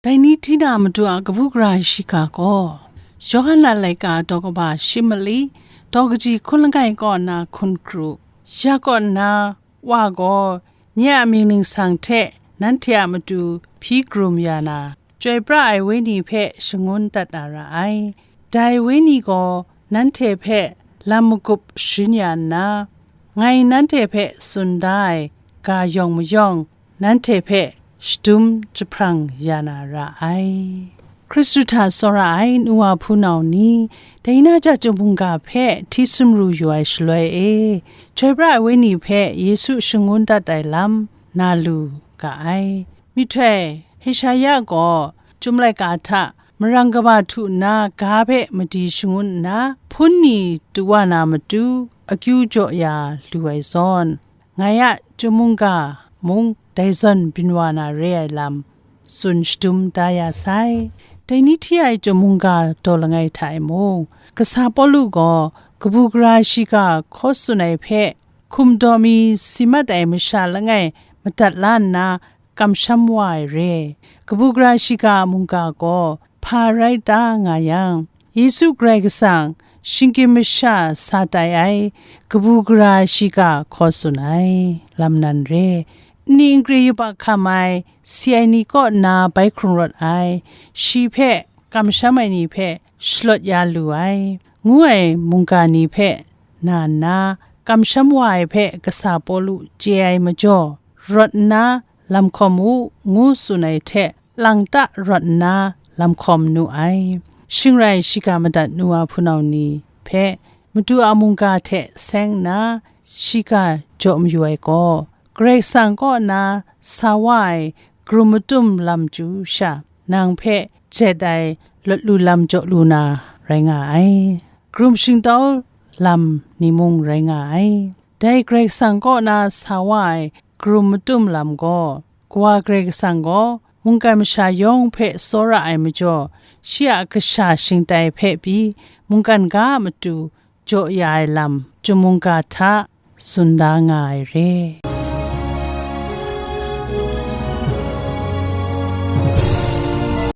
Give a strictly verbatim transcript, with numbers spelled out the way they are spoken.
Dai ni hti na matu a kabu gara shiga gaw, Yawhan a laika daw kaba shi mali, daw kaji hkun langai kaw na hkun kru, ya kaw nna, wa gaw nye a mying ningsang hte nanhte a matu hpyi krum ya na, Chyoi pra ai Wenyi hpe shangun dat na ra ai. Dai Wenyi gaw nanhte hpe lam magup sharin ya nna, ngai nanhte hpe tsun da ai ga yawng mayawng, nanhte hpe shadum jahprang ya na ra ai. Hkristu hta tsawra ai nu wa hpunau ni, dai na ja chyum mungga hpe hti sumru yu ai shaloi e, Chyoi pra ai Wenyi hpe Yesu shangun dat ai lam na lu ga ai. Myihtoi, Heshaya gaw chyum laika hta marang kaba htu nna ga hpe madi shangun nna, hpun ni du wa na matu akyu jaw ya lu ai zawn, ngai a chyum mungga mung dai zawn byin wa na re ai lam tsun shadum da ya sai. Dai ni hti ai chyum mungga daw langai hta e mung, kasa Pawlu gaw kabu gara shiga hkaw tsun ai hpe hkum daw mi si mat ai masha langai madat la nna kamsham wa ai re. Kabu gara shiga a mungga gaw hpa rai ta nga yang, Yesu Karai Kasang shinggyim masha sa tai ai kabu gara shiga hkaw tsun ai lam nan re. Nni nkri yubak hkam ai si ai ni kaw na bai hkrung rawt ai, shi hpe kamsham ai ni hpe shalawt ya lu ai, ngu ai mungga ni hpe na nna, kamsham wa ai hpe kasa Pawlu chye ai majaw, rawt nna lam hkawm u, ngu tsun ai hte, lang ta rawt nna lam hkawm nu ai. Shing rai shiga madat nu wa hpunau ni hpe matu a mungga hte seng nna shiga jaw mayu ai gaw, Karai Kasang kaw na sa wa ai karum matum lam chyu sha, nang hpe jet ai lawt lu lam jaw lu na rai nga ai. Karum shingtau lam ni mung rai nga ai. Dai Karai Kasang kaw na sa wa ai karum matum lam gaw, Kawa Karai Kasang gaw mungkan masha yawng hpe tsawra ai majaw, shi a kasha shingtai hpe pyi mungkan ga a matu jaw ya ai lam, chyum mungga hta tsun da nga ai re.